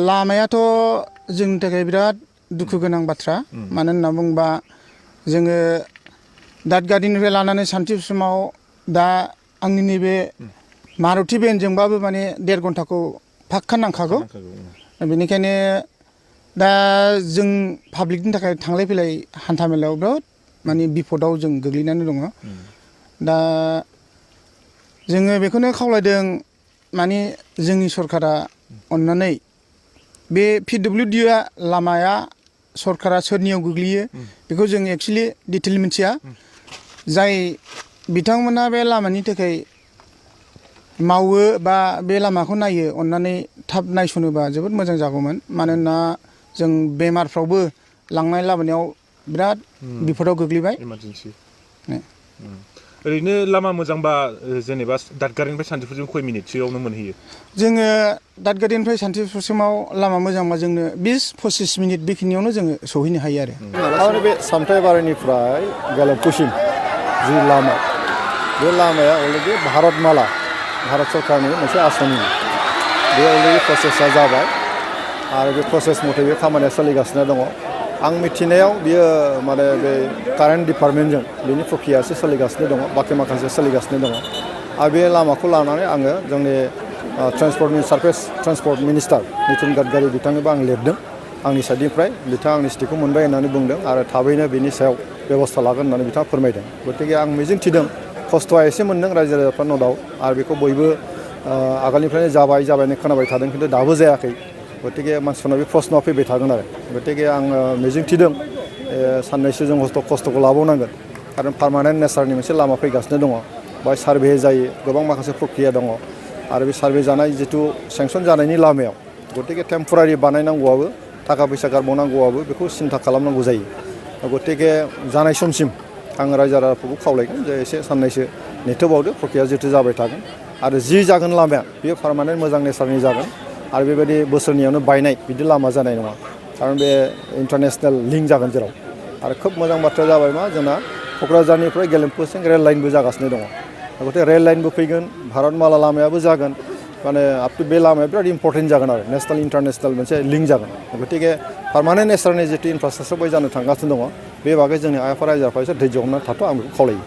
लामायाथ' जोंनि थाखाय बिराद दुखु गोनां बाथ्रा मानो होनना बुङोबा जोङो दादगारिनिफ्राय लानानै सान्टिपुरसिमाव दा आंनि नैबे मारुति भेनजोंबाबो माने 1.5 घन्टाखौ फाक्का नांखागौ बेनिखायनो दा जों पाब्लिकनि थाखाय थांलाय फैलाय हान्था मेलायाव बिराद माने बिपदाव जों गोग्लैनानै दङ दा जोङो बेखौनो खावलायदों माने जोंनि सरकारा अन्नानै बे PWDआ लामाया सरकारा सोरनियाव गोग्लैयो बेखौ जों एक्चुअली डिटेल मिथिया जाय बिथांमोना बे लामानि थाखाय मावो बा बे लामाखौ नायो अन्नानै थाब नायसनोबा जोबोद मोजां जागौमोन मानोना जों बेमारफ्रावबो लांनाय लाबोनायाव बिराद बिपदाव गोग्लैबाय इमारजेन्सि ओरैनो लामा मोजांबा जेनेबा दादगारिनिफ्राय सान्टिपुरसिम खय मिनिटसोआवनो मोनहैयो जोङो दादगारिनिफ्राय सान्टिपुरसिमाव लामा मोजांबा जोंनो 20-25 मिनिट बेखिनियावनो जोङो सौहैनो हायो आरो बे सामथाइबारिनिफ्राय गेलेमफुसिम जि लामा बे लामाया अलरेडि भारतमाला भारत सरकारनि मोनसे आसनि बे अलरेडि प्रसेसा जाबाय आरो बे प्रसेस मथे बे खामानिया सोलिगासिनो दङ आं मिथिनायाव बियो माने बे कारेन्ट डिपार्टमेन्टजों बेनि प्रक्रियासो सोलिगासिनो दङ बाखि माखासे सोलिगासिनो दङ आरो बे लामाखौ लानानै आङो जोंनि सारफेस ट्रान्सपर्ट मिनिस्टार नितिन गाडकारि बिथांनोबो आं लिरदों आंनि साइडनिफ्राय बिथाङा आंनि स्टेटखौ मोनबाय होननानै बुंदों आरो थाबैनो बेनि सायाव बेबस्था लागोन होननानै बिथाङा फोरमायदों गतिके आं मिजिं थिदों खस्थ'आ एसे मोनदों रायजो राजाफ्रा न' दाउट आरो बेखौ बयबो आगोलनिफ्रायनो जाबाय खोनाबाय थादों खिन्थु दाबो जायाखै गतिके मानसिफोरनाव बे प्रश्नआ फैबाय थागोन आरो गतिके आं मिजिं थिदों साननैसो जों खस्थ'खौ लाबावनांगोन खारन पार्मानेन्ट नेचारनि मोनसे लामा फैगासिनो दङ बाय सार्भे जायो गोबां माखासे प्रक्रिया दङ आरो बे सार्भे जानाय जिथु सेंसन जानायनि लामायाव गतिके टेम्परारि बानायनांगौआबो थाखा फैसा गारबावनांगौआबो बेखौ सिन्था खालामनांगौ जायो गतिके जानाय समसिम आं रायजो राजाफोरखौ खावलायगोन जे एसे साननैसो नेथ'बावदो प्रक्रिया जिथु जाबाय थागोन आरो जि जागोन लामाया बेयो पार्मानेन्ट मोजां नेचारनि जागोन आरो बेबायदि बोसोरनैयावनो बायनाय बिदि लामा जानाय नङा खारन बे इन्टारनेसनेल लिंक जागोन जेराव आरो खोब मोजां बाथ्राया जाबाय मा जोंना क'क्राझारनिफ्राय गेलेमफुसिम रेल लाइनबो जागासिनो दङ गतिके रेल लाइनबो फैगोन भारतमाला लामायाबो जागोन माने आप टु बे लामाया बिराद इम्पर्टेन्ट जागोन आरो नेसनेल इन्टारनेसनेल मोनसे लिंक जागोन गतिके पार्मानेन्ट नेचारनि जिथु इनफ्रास्ट्राक्चार बै जानो थांगासिनो दङ बे बागै जोंनि आइ आफा रायजो राजाफ्रा एसे धैर्य हमनानै थाथ' आं बेखौ खावलायो